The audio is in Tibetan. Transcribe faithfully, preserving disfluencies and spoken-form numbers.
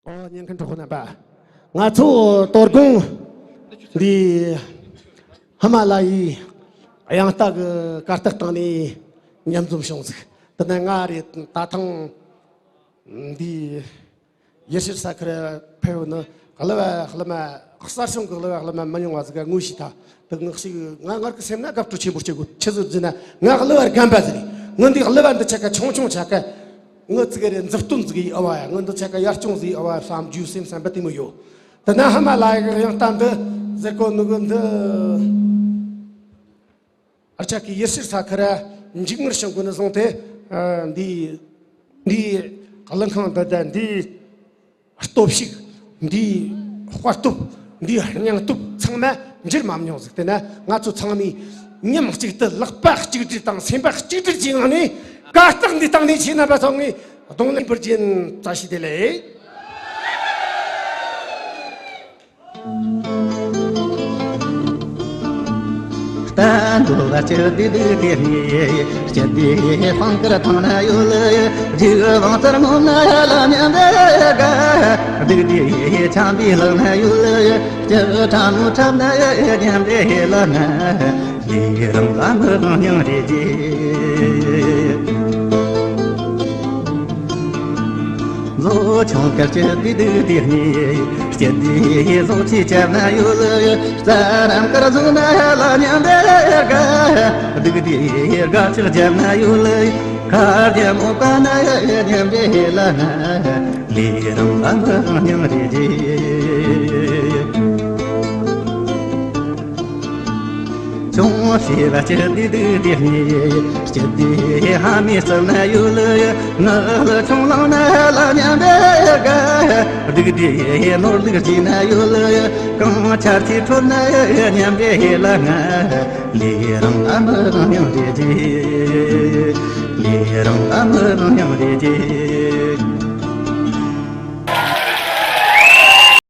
ཨོ། ཉན་མཁན་གྲོགས་པོ་རྣམ་པ། ང་ཚོ་དོ་དགོང་འདི་ཧི་མ་ལ་ཡའི་དབྱངས་རྟ་གི་གར་སྟེགས་སྟེང་ནས་མཉམ་འཛོམས་བྱུང་ཟིག། དེ་ནས་ང་རེད། ད་ཐེངས་འདི་ཡེ་ཤེས་ས་ཁུལ་ཕེབས་ནི་གླུ་བ་གླུ་མ། གསར་བྱུང་གི་གླུ་བ་གླུ་མ་མི་ཉུང་བ་ཟིག་ག་ངོ་ཤེས་ཐལ། དེ་ངག་ཞིག་ང་སྔར་གི་སེམས་ན་དགའ་སྤྲོ་ཆེན་པོ་སྐྱེ་དགོས། ཆི་ཟིག་ཟེར་ན་ང་གླུ་བ་རྒན་པ་ཟིག་རེད། ངི་འདི་གླུ་བ་འདི་ཆ་ག་ཆུང་ཆུང་ཆ་ག་ངི་ཙི་གེ་རེ་མཛུབ་སྟོན་ཟིག་ཡིན་ཨ་བ་ཡ། ངི་འདི་ཆ་ག་ཡར་སྐྱོང་ཟིག་ཡིན་ཨ་བ་བསམ་རྒྱུ་སེམས་བསམ་པ་དེ་མོ་ཡོད། དེ་ན་ཧི་མ་ལ་ཡ་གི་དབྱངས་རྟ་འདི་ཟེར་གོ་ནི་གི་འདི། ཨ་ཅག་གི་ཡེ་ཤེས་ས་ཁུལ་འཇིགས་མེད་ཤིང་ཀུན་ནས་བཟུང་སྟེ། ཨ། འདི་འདི་གླུ་ཁང་འདི་དང་འདི་སྟོབས་ཤུགས། འདིའི་དཔའ་སྟོབས། འདིའི་སྙིང་སྟོབས་ཚང་མ་འགྱུར་མ་མྱོང་ཟིག། དེ་ན་ང་ཚོ་ཚང་མས་མཉམ་གཅིག་ཏུ་ལག་པ་གཅིག་སྒྲིལ་དང་སེམས་པ་གཅིག་སྒྲིལ་གྱི་ངང་ནས་གར་སྟེགས་འདི་སྟེང་ནས་ཁྱེད་རྣམ་པ་ཚོ་ངས་གདོང་ལེན་འབུལ་རྒྱུ་ཡིན། བཀྲ་ཤིས་བདེ་ལེགས། རྟ་འགྲོ་བ་སྤྱི་བདེ་སྡུག་བདེ་ནས། སྤྱི་བདེ་ཕང་དཀར་ཐང་ན་ཡོད་ལ། རྒྱུ་བང་རྩར་ངོམ་ན་ལ་མཉམ་པའི་དགའ། སྡུག་བདེ་ཆམ་པའི་ལག་ན་ཡོད་ལ། སྐྱི་ཕྲ་མོ་འཁྲབ་ན་མཉམ་པའི་ལ་ན། ལས་རང་ལ་མི་རང་སྙིང་རེ་རྗེ། ལོ་ཆུང་དཀར་གྱི་སྡུག་སྡུག་དེ་ནི། སྐྱིད་དེ་བཟོ་ཆེ་བྱ་ན་ཡོད་ལ། རྩ་རམ་དཀར་བཟོ་ན་ལ་མཉམ་པའི་དགའ། སྡུག་དེ་དགའ་ཆགས་བྱ་ན་ཡོད་ལ། ཁ་རྒྱ་མོ་ཀ་ན་མཉམ་པའི་ལ་ན། ལས་རང་ལ་མི་སྙིང་རེ་རྗེ། ཆུང་ཤེས་ལ་སྐྱིད་དེ་སྡུག་དེ་ནི། སྐྱིད་དེ་ཧ་མི་སྩལ་ན་ཡོད་ལ། ངག་ལ་ཆུང་ལང་ན་ལ་མཉམ་པའི་དགའ། སྡུག་དེ་ནོར་ལུག་བྱིན་ན་ཡོད་ལ། གང་ཆར་ཆི་འཕྲོད་ན་མཉམ་པའི་ལ་ང་། ལས་རང་ལ་མི་སྙིང་རེ་རྗེ། ལས་རང་ལ་མི་སྙིང་རེ་རྗེ།